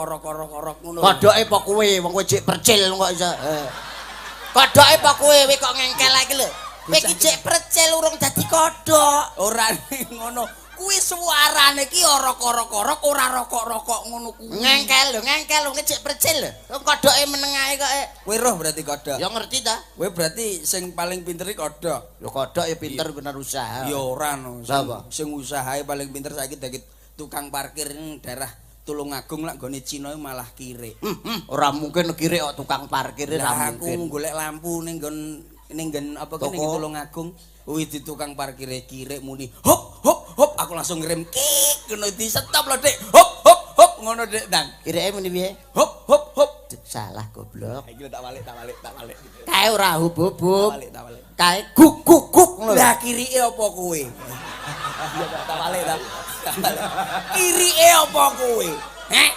orok-orok-orok ngono. Kodoke apa kowe? Wong kowe jek percil kok iso. Eh. Kodoke apa kowe? Kowe kok ngengkel iki lho. Kowe iki jek percil urung dadi kodhok. Ora ngono. Kuwi suarane ki orok-orok-orok ora rokok-rokok ngono kuwi. Ngengkel lho, ngengkel wong jek percil lho. Wong kodoke meneng ae kok. Kowe roh berarti kodhok. Ya ngerti ta? Kowe berarti sing paling pinter iki kodhok. Lho kodhok ya pinter bener usaha. Ya ora no. Sapa? Sing usahae paling pinter saiki dadi tukang parkir ning daerah Tulungagung lak nggone Cina malah kirik. Ora mungkin kirik kok tukang parkir ora Lah aku mungkin. golek lampu ning nggon ning nggon apa ki ning Toko. Tulungagung. Kuwi di tukang parkire kirik muni hop hop hop, aku langsung ngerem kik ngono, di stop lho, Dik. Hop hop hop ngono, Dik, Dang. Kirike muni piye? Hop hop hop. Salah goblok. Iki tak balik, tak balik, tak balik. Kae ora hub-hub. Tak balik, tak balik. Kae guk guk guk ngono lho. Lah kirike apa kowe? Iya, tak balik, tak. Tak balik. Kirike apa kowe? Heh?